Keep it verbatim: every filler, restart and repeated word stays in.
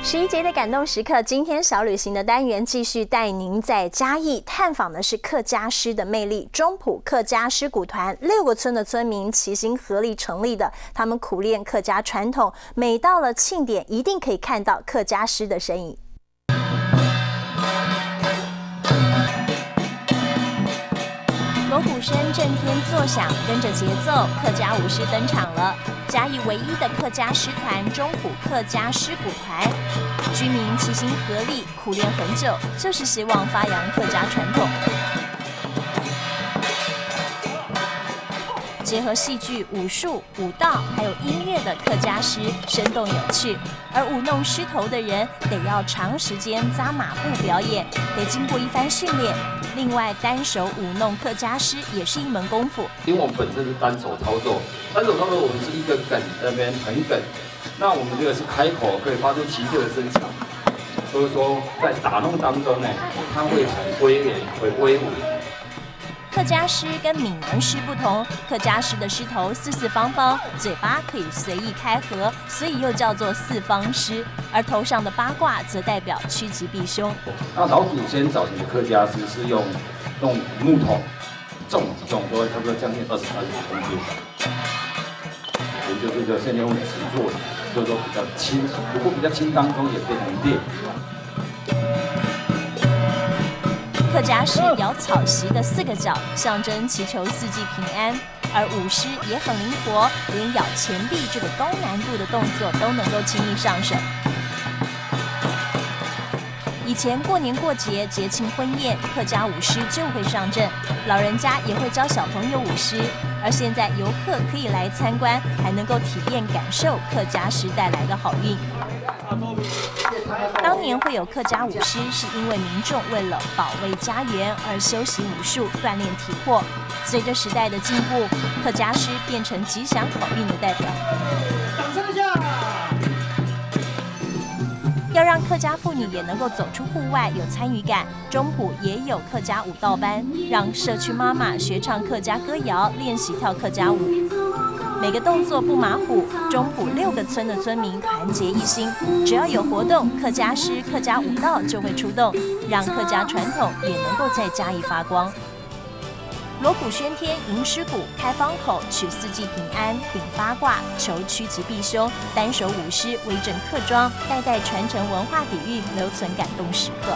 十一节的感动时刻，今天小旅行的单元继续带您在嘉义探访的是客家诗的魅力。中埔客家诗鼓团六个村的村民齐心合力成立的，他们苦练客家传统，每到了庆典，一定可以看到客家诗的身影。 锣鼓声震天作响，跟着节奏，客家舞狮登场了。嘉义唯一的客家诗团中埔客家诗鼓团，居民齐心合力，苦练很久，就是希望发扬客家传统。结合戏剧、武术、舞蹈，还有音乐的客家诗，生动有趣。而舞弄狮头的人，得要长时间扎马步表演，得经过一番训练。另外，单手舞弄客家诗也是一门功夫。因为我们本身是单手操作，单手操作我们是一个梗在那边横梗，那我们这个是开口可以发出奇特的声响，所以说在打弄当中呢，它会很威严，会威武。 客家诗跟闽南诗不同，客家诗的狮头四四方方，嘴巴可以随意开合，所以又叫做四方狮。而头上的八卦则代表趋吉避凶。那老祖先早期的客家诗是用，用木头，重不重，都会差不多将近二十三十公斤。 也就是说现在用纸做的，就是说比较轻，不过比较轻当中也非常烈。客家诗摇草席的四个角，象征祈求四季平安，而舞狮也很灵活，连咬钱币这个高难度的动作都能够轻易上手。 以前过年过节、节庆婚宴，客家舞狮就会上阵，老人家也会教小朋友舞狮。而现在游客可以来参观，还能够体验感受客家诗带来的好运。当年会有客家舞狮，是因为民众为了保卫家园而修习武术，锻炼体魄。随着时代的进步，客家诗变成吉祥好运的代表。掌声一下！ 要让客家妇女也能够走出户外，有参与感，中埔也有客家舞蹈班，让社区妈妈学唱客家歌谣，练习跳客家舞。每个动作不马虎，中埔六个村的村民团结一心，只要有活动，客家诗、客家舞蹈就会出动，让客家传统也能够在嘉义发光。 锣鼓喧天迎狮鼓，开方口取四季平安，顶八卦求趋吉避凶，单手舞狮威震客庄，代代传承文化底蕴，留存感动时刻。